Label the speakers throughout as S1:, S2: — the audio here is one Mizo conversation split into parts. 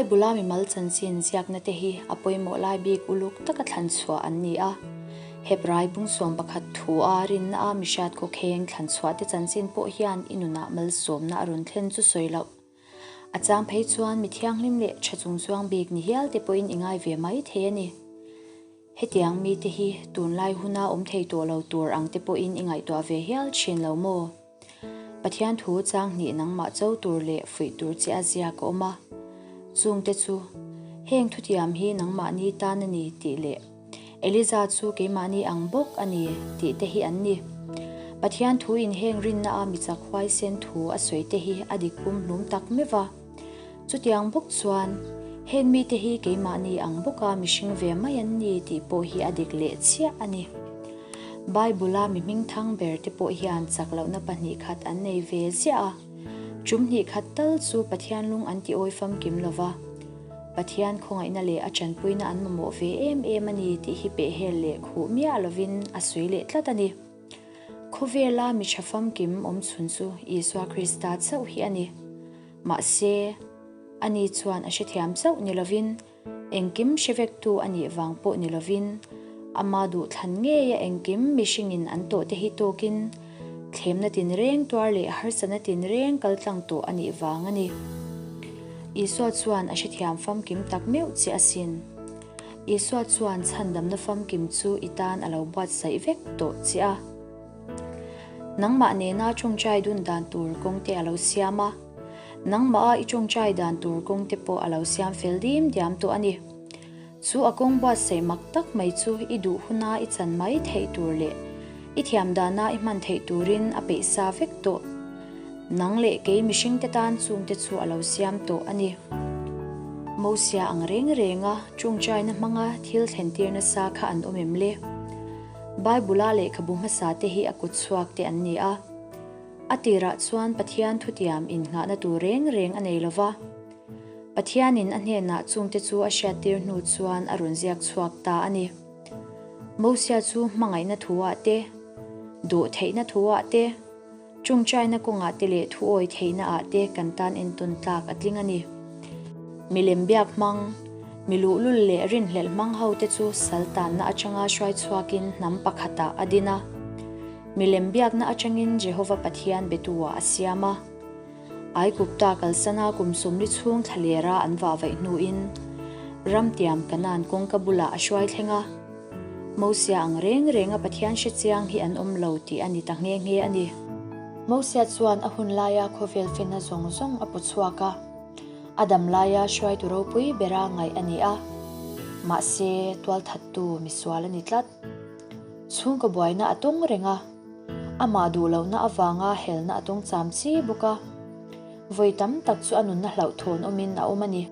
S1: Bible-a mimal chanchin ziakna te hi a pawimawh lai bik uluk taka thlan chhuah an ni a. Hebrai bung 11 thu a rinna a mihriat khawkheng thlan chhuah te chanchin pawh hian i nunah malsawmna a rawn thlen chu sawi loh. A chang phei chuan mi thianghlim leh tha chungchuang bik ni hial te pawhin i ngai ve mai thei a ni. Hetiang mite hi tunlai huna awm thei tawh lo tur ang te pawhin i ngaihtuah ve hial thin lo maw? Pathian thu chang hnih nangmah cho tur leh fuih tur che a ziak a awm a. Chungte chu, Heng thutiam hi nangmahni tan a ni tih leh Eliza chu keimahni ang bawk a ni tih te hi an ni. Pathian thu in heng rinna a mi chak huaisen thu a sawi te hi a dik pumhlum tak meuh va. Chutiang bawk chuan, heng mite hi keimahni ang bawka mihring ve mai an ni tih pawh hi a dik leh chiah a ni. Bible-a mi hmingthang ber te pawh hian chak lohna 2 khat an nei ve ziah a. Tum hnih khat tal chu Pathian lung an ti awi famkim lo va. Pathian khawngaihna leh a tanpuina an mamawh ve em em a ni tih hi pehhel leh khuh miah lovin a sawi leh tlat a ni. Khawvela mi tha famkim awm chhun chu Isua Krista chauh hi a ni. Mahse, ani chuan a hrethiam chauh ni lovin, engkim hre vektu a nih vang pawh ni lovin, ama duhthlan ngeia engkim mihringin an tawhte hi tawkin, thlemna tinreng tuar leh harsatna tinreng kal tlang tawh a nih vang a ni. Isua chuan a hrethiam famkim tak meuh che asin. Isua chuan chhandamna famkim chu i tan a lo buatsaih vek tawh che a. Nangmah nena tawngtai dun dan tur kawng te a lo siam a, nangmah a i tawngtai dan tur kawng te pawh a lo siam fel dim diam tawh a ni. Chu a kawng buatsaih mak tak mai chu i duh huna i chan mai theih tur leh i thiam dana i hman theih turin a peih sa vek tawh. Nang leh kei mihring te tan chung te chu a lo siam tawh a ni. Mosia ang reng renga tawngtaina hmanga thil thlen tir nasa kha an awm em le? Bible-a lehkhabu hmasa te hi a kut chhuak te an ni a. A tirah chuan Pathian thutiam innghahna tur reng reng a nei lo va. Pathianin a hnenah chungte chu a hriattir hnu chuan a rawn ziak chhuak ta a ni. Mosia chu hmangaihna thuah te, dawhtheihna thuah te, Tawngtaina kawngah te leh thuawi theihna ah te kan tan entawn tlak a tling a ni. Milem biak hmang, mi luhlul leh rinhlelh hmang ho te chu sal tanna atanga hruai chhuakin hnam pakhatah a din a. Milem biakna atangin Jehova Pathian betu-ah a siam a. Aigupta kalsana kum 40 chhung thlalera an vahvaih hnuin ramtiam Kanaan kawngka bulah a hruai thleng a. Mosia ang reng renga Pathian hre chiang hi an awm lo tih a ni ta nghe nghe a ni. Mosia chuan a hun laia khawvel fenna zawng zawng a pu chhuak a, a dam laia hruaitu ropui bera ngaih a ni a. Mahse, tualthattu misual a ni tlat. Chhungkaw buaina a tawng reng a, amah duh lohna avanga helna a tawng cham chi bawk a. Vawi tam tak chu a nunna hlauhthawn awmin a awm a ni.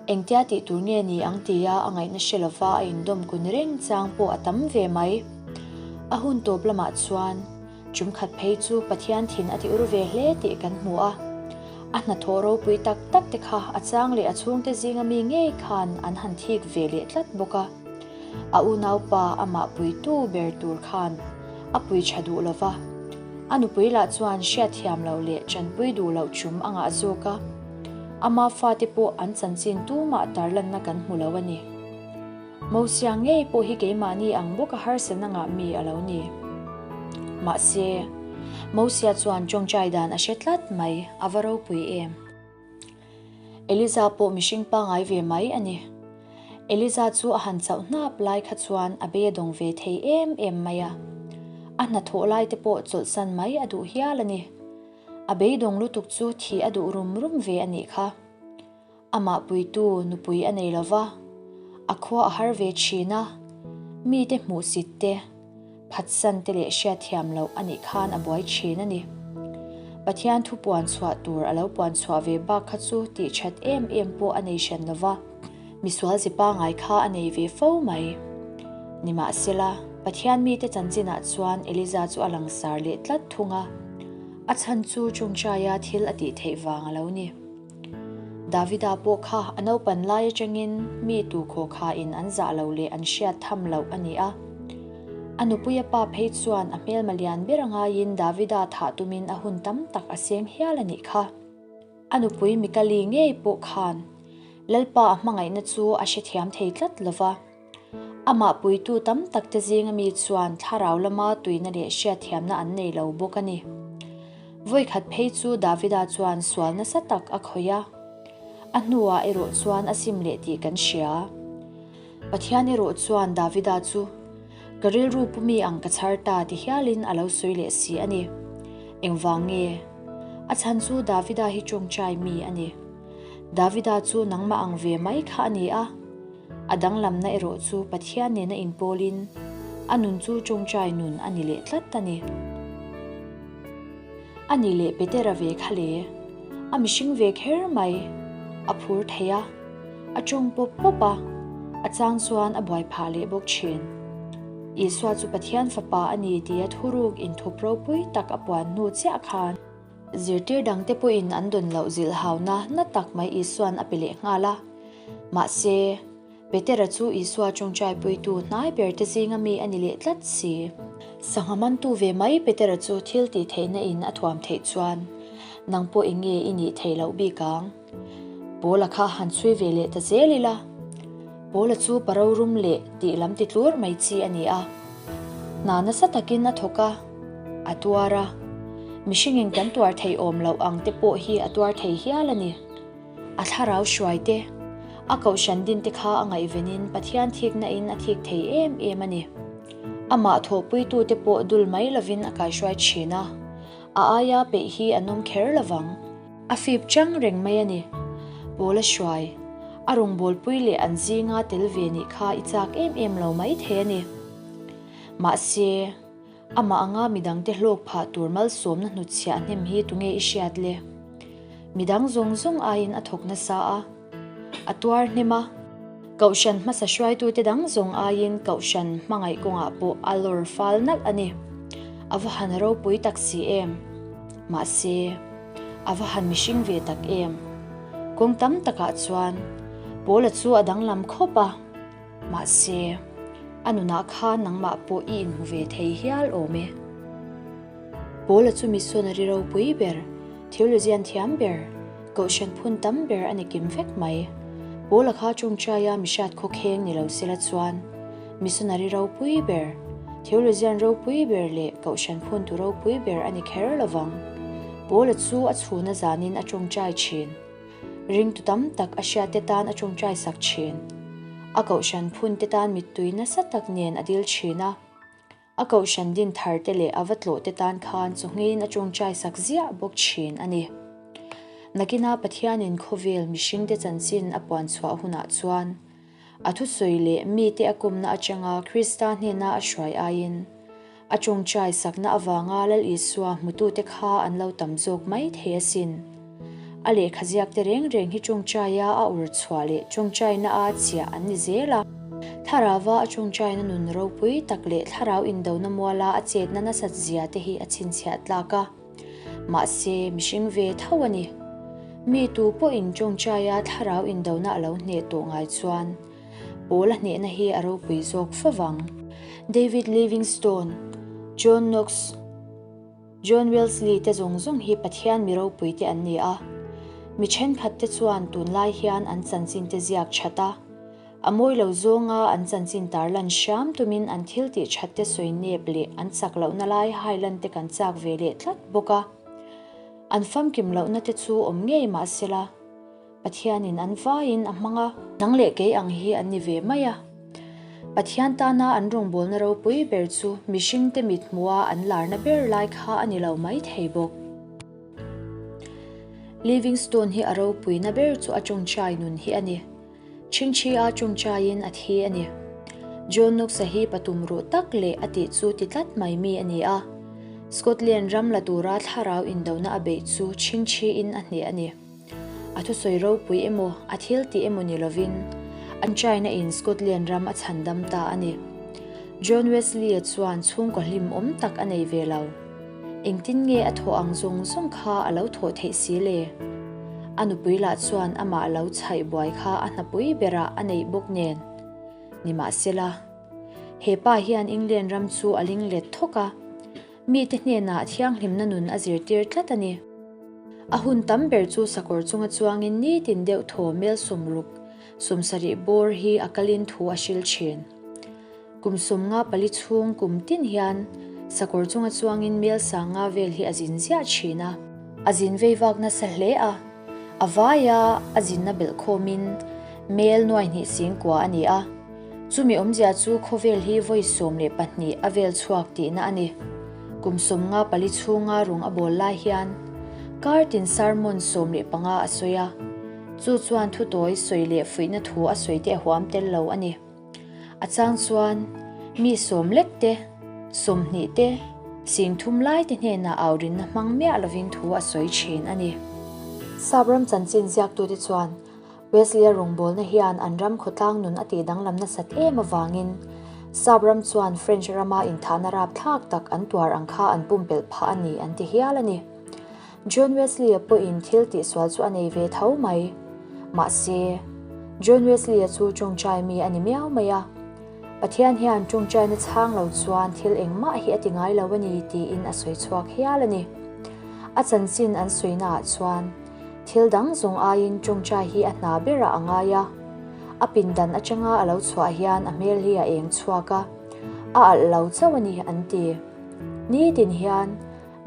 S1: Engtia tih tur nge ni ang tia a ngaihna hre lova a indawm kun reng chang pawh a tam ve mai. A hun tawp lamah chuan tum khat phei chu Pathian thin a ti ur ve hle tih kan hmu a. A hnathawh ropui tak tak te kha a chang leh a chhungte zinga mi ngei khan an han thik ve leh tlat bawk a. A unaupa amah puitu ber tur khan a pui tha duh lova. A nupui lah chuan hriatthiam loh leh tanpui duh loh tum a ngah zawk a. Ama fate pawh an chanchin tumah tarlanna kan hmu lo a ni. Mosia ngei pawh hi keimahni ang bawka harsatna ngah mi a lo ni. Mahse, Mosia chuan tawngtai dan a hre tlat mai, a va ropui em! Eliza pawh mihring pangngai ve mai a ni. Eliza chu a han chauh hnap lai kha chuan a bei a dawng ve thei em em mai a. A hnathawh lai te pawh chawlhsan mai a duh hial a ni. A beidawng lutuk chu thih a duh rum rum ve a nih kha. Amah puitu nupui a nei lo va, a khua a har ve thin a, mite hmuhsit te, phatsan te leh hriatthiam loh a nih khan a buai thin a ni. Pathian thu puan chhuah tur a lo puan chhuah ve bak kha chu tih that em em pawh a nei hran lo va, misual zi pangai kha a nei ve fo mai. Nimahsela, Pathian mite chanchinah chuan Eliza chu a langsar leh tlat thung a, a chhan chu tawngtaia thil a tih theih vang a lo ni. Davida pawh kha a naupan lai atangin mi tu khaw khain an zah lo leh an hriat tham loh a ni a. A nupuia pa phei chuan a hmelma lian ber a ngaiin Davida thah tumin a hun tam tak a seng hial a nih kha. A nupui Mikali ngei pawh khan. Lalpa a hmangaihna chu a hrethiam thei tlat lo va. Amah puitu tam takte zinga mi chuan thlarau lama tuina leh hriatthiamna an nei lo bawk a ni. Vawikhat phei chu Davida chuan sual nasa tak a khawih a. A hnuah erawh chuan a sim leh tih kan hria. Pathian erawh chuan Davida chu, Ka rilru pu mi ang ka chhar ta ti hialin a lo sawi leh si a ni. Engvang nge? A chhan chu Davida hi tawngtai mi a ni. Davida chu nangmah ang ve mai kha a ni a. A danglamna erawh chu Pathian nena inpawlin a nun chu tawngtai nun a ni leh tlat a ni. A ni leh Petera ve kha le. A mihring ve kher mai. A phur thei a. A tawng pawp pawp a. A chang chuan a buai phah leh bawk thin. Isua chu Pathian fapa a ni tia thuruk inthup ropui tak a puan hnu chiah khan zirtir dangte pawhin an dawn loh zilhhauna na tak mai Isuan a pe leh nghal a. Mahse. Petera chu Isua tawngtai puitu hnai ber te zinga mi a ni leh tlat si. Sangha mantu ve mai Petera chu thil tih theihna in a thuam theih chuan nang pawh eng nge i nih theih loh bik ang? Paula kha han chhui ve leh ta zel ila. Paula chu pa rorum leh tih lam ti tlur mai chi a ni a. Hna nasa takin a thawk a, a tuar a. Mihringin kan tuar thei awm loh ang te pawh hi a tuar thei hial a ni. A thlarau hruai te, a kohhran din te kha a ngaihvenin Pathian thikna in a thik thei em em a ni. Amah thawhpuitu te pawh dul mai lovin a kaihruai thin a, a aia peih hi an awm kher lovang. A fip chang reng mai a ni. Paula hruai, a rawngbawlpui leh an zinga tel ve nih kha i chak em em lo mai thei a ni. Mahse. Amah anga midangte hlawk phah tur malsawmna hnutchhiah hnem hi tunge i hriat le? Midang zawng zawng aiin a thawk nasa a, a tuar hnem a. Kohhran hmasa hruaitute dang zawng aiin kohhran hmangaih kawngah pawh a lawr fal nalh a ni. A va han ropui tak si em? Mahse, a va han mihring ve tak em? Kawng tam takah chuan Paula chu a danglam khawp a. Mahse, a nunah khan nangmah pawh i inhmu ve thei hial awm e. Paula chu missionary ropui ber, theologian thiam ber, kohhran phun tam ber a ni kim vek mai. Paula kha tawngtaia mihriat khawkheng ni lo sela chuan, missionary ropui ber, theologian ropui ber leh kohhran phuntu ropui ber a ni kher lovang. Paula chu a chhuna zanin a tawngtai thin. Ringtu tam tak a hriatte tan a tawngtai sak thin. A kohhran phunte tan mittui nasa tak nen a dil thin a. A kohhran din tharte leh a va tlawhte tan khan chawngeiin a tawngtai sak ziah bawk thin a ni. Nakina Pathianin khawvel mihringte chanchin a puan chhuah hunah chuan a thusawi leh mite a kumna atanga Krista hnena a hruai aiin A tawngtai sakna avanga Lal Isua hmutute kha an lo tam zawk mai thei asin. A lehkha ziakte reng reng hi tawngtaia a ur chhuah leh tawngtaina a chiah an ni zel a. Thlarauva a tawngtaina nun ropui tak leh thlarau indona muala a chetna nasat zia te hi a chhinchhiah tlak a. Mahse, mihring ve tho a ni. Mi tu pawhin tawngtaia thlarau indona a lo hneh tawh ngai chuan, Pawl a hnehna hi a ropui zawk fo vang. David Livingstone, John Knox, John Wesley te zawng zawng hi Pathian mi ropui te an ni a. Mi thenkhat te chuan tunlai hian an chanchin te ziak that a, a mawi lo zawnga an chanchin tarlan hram tumin an thil tih that te sawi nep leh an chak lohna lai hailan te kan chak ve leh tlat bawk a. An famkim lohna te chu awm ngei mahsela, Pathianin an vaiin a hmang a. Nang leh kei ang hi an ni ve mai a. Pathian tana an rawngbawlna ropui ber chu mihringte mit hmuha an larna ber lai kha a ni lo mai thei bawk. Livingstone hi a ropuina ber chu a tawngtai nun hi a ni. Chhingchhi-a tawngtaiin a thi a ni. John Knox-a hi patum ruh tak leh a tih chu ti tlat mai mi a ni a. Scotland ram la tura thlarau indona a beih chu chhingchhiin a hneh a ni. A thusawi ropui emaw, a thil tih emaw ni lovin, an China in Scotland ram a chhandam ta a ni. John Wesley-a chuan chhungkaw hlim awm tak a nei ve lo. Engtin nge a thawh ang zawng zawng kha a lo thawh theih si le? A nupui lah chuan amah lo chhaih buai kha a hnapui berah a neih bawk nen. Nimahsela, he pa hian England ram chu a ling let thawk a, mite hnenah thianghlimna nun a zirtir tlat a ni. A hun tam ber chu sakawr chunga chuangin nitin deuh thaw mel 60, 70 bawr hi a kalin thu a hril thin. Kum 54 chhung kum tin hian sakawr chunga chuangin mel 50 vel hi a zin ziah thin a. A zin vei vak nasa hle a, a vaia a zinna belh khawmin mel nuaihnih singkua a ni a. Chumi awmzia chu khawvel hi vawi 12 a vel chhuak tihna a ni. Kum 54 chhunga rawng a bawl lai hian kar tin sermon 15 a sawi a, chu chuan thutawi sawi leh fuihna thu a sawi te a huam tel lo a ni. A chang chuan mi 10 lek te, 20 te, 30 lai te hnenah aurinna hmang miah lovin thu a sawi thin a ni. Sap ram chanchin ziaktute chuan Wesley-a rawngbawlna hian an ram khawtlang nun a tih danglam nasat em avangin Sap ram chuan French rama inthahna rapthlak tak an tuar ang kha an pumpelh phah a ni an ti hial a ni. John Wesley-a pawhin thil tihsual chu a nei ve tho mai. Mahse, John Wesley-a chu tawngtai mi a ni miau mai a. Pathian hian tawngtaina chhang lo chuan thil engmah hi a ti ngai lo a ni tiin a sawi chhuak hial a ni. A chanchin an sawinaah chuan thil dang zawng aiin tawngtai hi a hna berah a ngai a. A pindan atanga a lo chhuah hian a hmel hi a eng chhuak a, a alh lo chauh a ni an ti. Nitin hian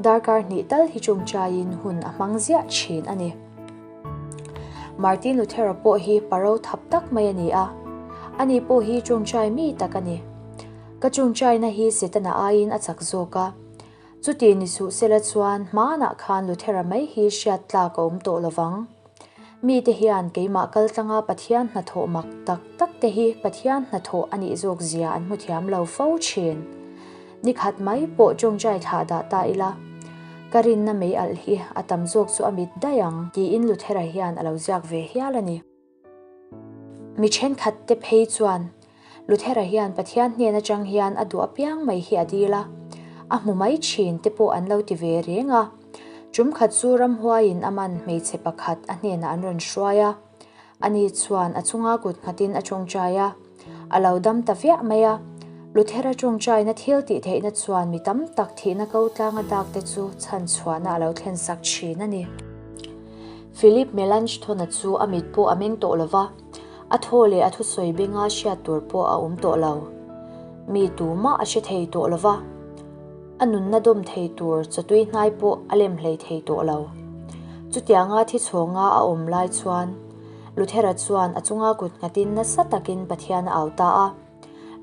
S1: darkar hnih tal hi tawngtaiin hun a hmang ziah thin a ni. Martin Luther-a pawh hi paro thap tak mai a ni a, ani pawh hi tawngtai mi tak a ni. Ka tawngtaina hi Setana aiin a chak zawk a. Chuti ni suh sela chuan hmanah khan Luthera mai hi hriat tlak a awm tawh lovang. Mite hian keimah kaltlanga Pathian hnathawh mak tak tak te hi Pathian hnathawh a nih zawk zia an hmu thiam lo fo thin. Ni khat mai pawh tawngtai thlah dah ta ila, ka rinna mei alh hi a tam zawk chu a mit daih ang tiin Luthera hian a lo ziak ve hial a ni. Mi thenkhat te phei chuan Luthera hian Pathian hnen atang hian a duh apiang mai hi a dil a, a hmu mai thin te pawh an lo ti ve reng a. Tum khat chu ramhuaiin a man hmeichhe pakhat a hnenah an rawn hruai a, ani chuan a chunga kut nghatin a tawngtai a, a lo dam ta viah mai a. Luthera tawngtaina thil tih theihna chuan mi tam tak thihna ko tlanga dak te chu chhan chhuahna a lo thlen sak thin a ni. Philip Melanchthon-a chu a mit pawh a meng tawh lo va, a thaw leh a thusawi benga hriat tur pawh a awm tawh lo. Mi tumah a hre thei tawh lo va, a nunna dawm thei tur chawtui hnai pawh a lem hlei thei tawh lo. Chutianga thi chhawnga a awm lai chuan Luthera chuan a chunga kut nghatin nasa takin Pathian a au ta a.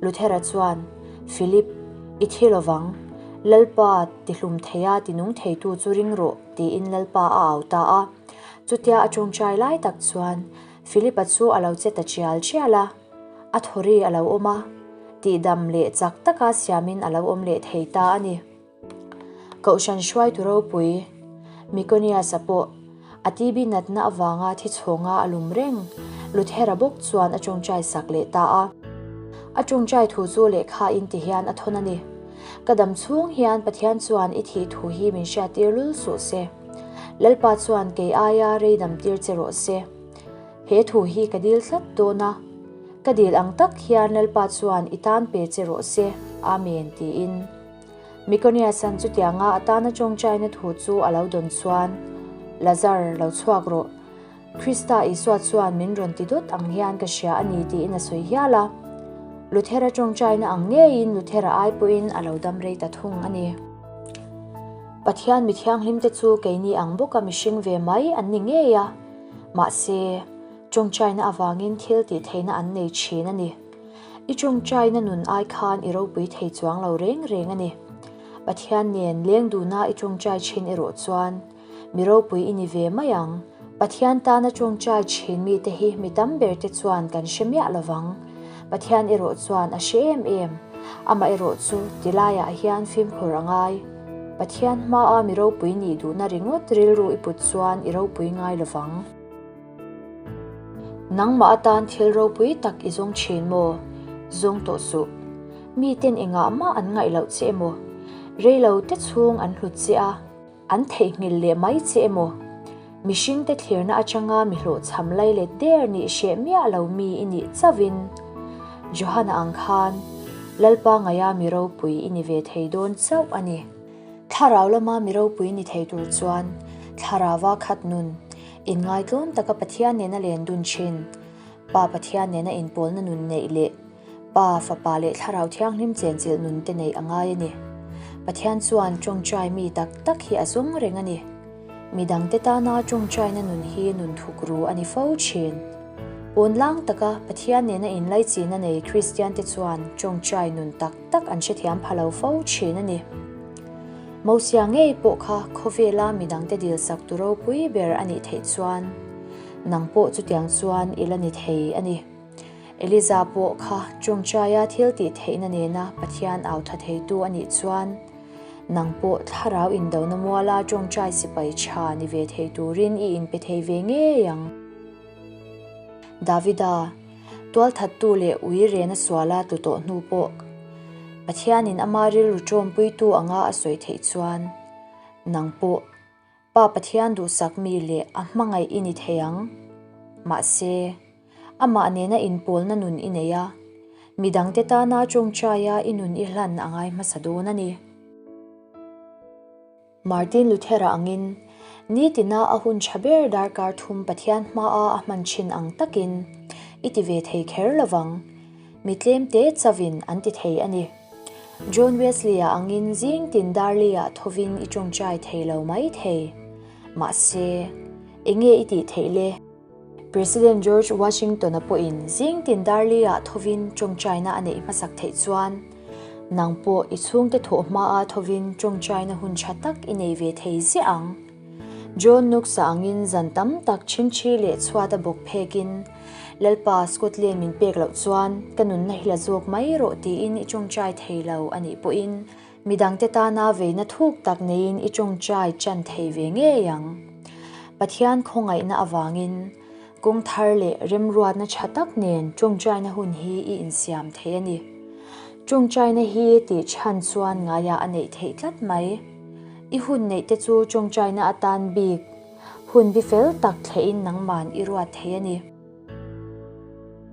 S1: Luthera chuan, Philip, i thi lovang. Lalpa tihlum theia tinung theitu chu ring rawh, tiin Lalpa a au ta a. Chutia a tawngtai lai tak chuan Philip-a chu a lo che ta chial chial a, a thawri a lo awm a, tihdam leh chak taka siamin a lo awm leh thei ta a ni. Kohhran hruaitu ropui Mykonias-a pawh a TB natna avanga thi chhawnga a lum reng Luthera bawk chuan a tawngtai sak leh ta a. A tawngtai thu chu lehkha in ti hian a thawn a ni. Ka dam chhung hian Pathian chuan i thih thu hi min hriattir lul suh se. Lalpa chuan kei aia rei dam tir che rawh se. He thu hi ka dil tlat dawn a, ka dil ang tak hian Lalpa chuan i tan pe che rawh se. Amen tiin. Mykonias-a'n chutianga a tana tawngtaina thu chu a lo dawn chuan, Lazar, lo chhuak rawh. Krista Isua chuan min rawn ti dawt ang hian ka hria a ni tiin a sawi hial a. Luthera tawngtaina ang ngeiin Luthera ai pawhin a lo dam rei ta thung a ni. Pathian mi thianghlimte chu keini ang bawka mihring ve mai an ni ngei a, mahse, tawngtaina avangin thil tih theihna an nei thin a ni. I tawngtaina nun ai khan i ropui thei chuang lo reng reng a ni. Pathian nen leng duna i tawngtai thin erawh chuan mi ropui i ni ve mai ang. Pathian tana tawngtai thin mite hi mi tam ber te chuan kan hre miah lovang. Pathian erawh chuan a hre em em. Amah erawh chu tilaiah hian fimkhur a ngai. Pathian hmaa mi ropui nih duhna ringawt rilru i put chuan i ropui ngai lovang. Nangmah atan thil ropui tak i zawng thin maw? Zawng tawh suh. Miten engah mah an ngaih loh che emaw? Reilo te chhung an hlut che a, an theihnghilh leh mai che emaw? Mihringte thlirna atanga mi hlawhchham lai let der nih hreh miah lo mi i nih chauhin Johana ang khan Lalpa ngaia mi ropui i ni ve thei dawn chauh a ni. Thlarau lama mi ropui ni thei tur chuan. Thlarauva khat nun, inngaitlawm taka Pathian nena len dun thin, Pa Pathian nena inpawlna nun neih leh Pa, Fapa leh Thlarau Thianghlim chenchilh nun te neih a ngai a ni. Pathian chuan tawngtai mi tak tak hi a zawng reng a ni. Mi dangte tana tawngtaina nun hi nun thuk ru a ni fo thin. Pawnlang taka Pathian nena inlaichina nei Kristiante chuan tawngtai nun tak tak an hrethiam pha lo fo thin a ni. Mosia ngei pawh kha khawvela mi dangte dilsak tu ropui ber a nih theih chuan nang pawh chutiang chuan i la ni thei a ni. Eliza pawh kha tawngtaia thil tih theihna nena Pathian au tha theitu a nih chuan nang pawh thlarau indona muala tawngtai sipai tha ni ve thei turin i inpe thei ve ngei ang. Davida, tualthattu leh ui rena suala tlu tawh hnu pawh Pathianin ama rilru ṭawmpuitu anga a sawi theih chuan nang pawh Pa Pathian duhsak mi leh a hmangaih i ni thei ang. Mahse, amah nena inpawlna nun i nei a, midangte tana ṭawngṭaia i nun i hlan a ngai hmasa dawn a ni. Martin Luther-a angin, nitina a hun ṭha ber darkar thum Pathian hmaa a hman ṭhin ang takin i ti ve thei kher lo vang. Mi tlemte chavin an ti thei a ni. John Wesley-a angin zing tin Darley-ah thovin i ṭawngṭai thei lo mai thei. Mahse, enge i tih theih le? President George Washington-a pawhin zing tin Darley-ah thovin ṭawngṭaina a neih hmasak theih chuan, nang pawh i chhungte thawh hmaa thovin ṭawngṭaina hun ṭha tak i nei ve thei ziah ang. John Knox-a angin zan tam tak ṭhingṭhi leh chhuata bawk phekin, Lalpa, Scotland min pek loh chuan ka nunna hi la zawk mai rawh tiin i ṭawngṭai thei lo a nih pawhin midangte tana veina thuk tak neiin i ṭawngṭai ṭan thei ve ngei ang. Pathian khawngaihna avangin kawng thar leh remruatna ṭha tak nen ṭawngṭaina hun hi i insiam thei a ni. Ṭawngṭaina hi tih chhan chuan ngaiah a neih theih tlat mai. I hun neihte chu ṭawngṭaina atan bik Hun bi fel tak thlehin nangman i ruat thei a ni.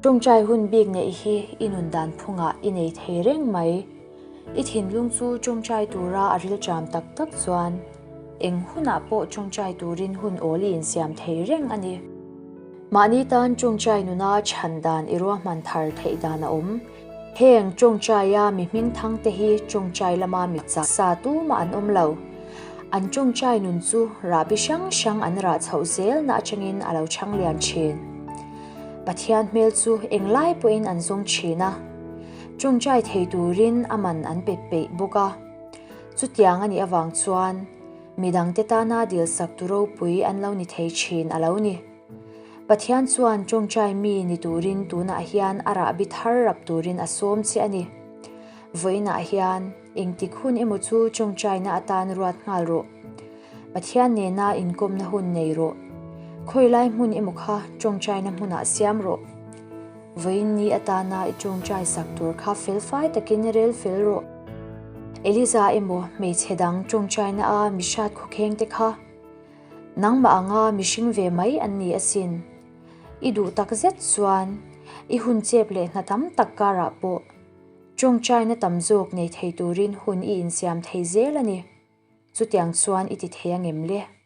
S1: Ṭawngṭai hun bik neih hi i nun dan phungah i nei thei reng mai. I thinlung chu ṭawngṭai tura a rilṭam tak tak chuan eng hunah pawh ṭawngṭai turin hun awl i insiam thei reng a ni. Mahni tan ṭawngṭai nuna chhan dan i ruahman thar theih dan a awm. Heng ṭawngṭaia mi hmingthangte hi ṭawngṭai lama mi chak sa tumah an awm lo. An ṭawngṭai nun chu rahbi hrang hrang an rah chhoh zelna aṭangin a lo chhang lian ṭhin. Pathian hmel chu englai pawhin an zawng ṭhin a, ṭawngṭai thei turin a man an pe peih bawk a. Chutiang a nih avang chuan midangte tana dilsak tu ropui an lo ni thei ṭhin a lo ni. Pathian chuan ṭawngṭai mi ni turin tunah hian a rahbi thar rap turin a sawm che a ni. Vawiinah hian engtik hun emaw chu ṭawngṭaina atan ruat nghal rawh. Pathian nena inkawmna hun nei rawh. Khawilai hmun emaw kha ṭawngṭaina hmunah siam rawh. Vawiin ni atana i ṭawngṭai sak tur kha felfai takin rel fel rawh. Eliza emaw hmeichhe dang ṭawngṭaina a mihrat khawkheng te kha Nangmah anga mihring ve mai an ni asin. I duh tak zet chuan i hun chep leh hna tam tak karah pawh tawngtaina tam zawk nei thei turin hun i insiam thei zel a ni. Chutiang chuan i ti thei angem le?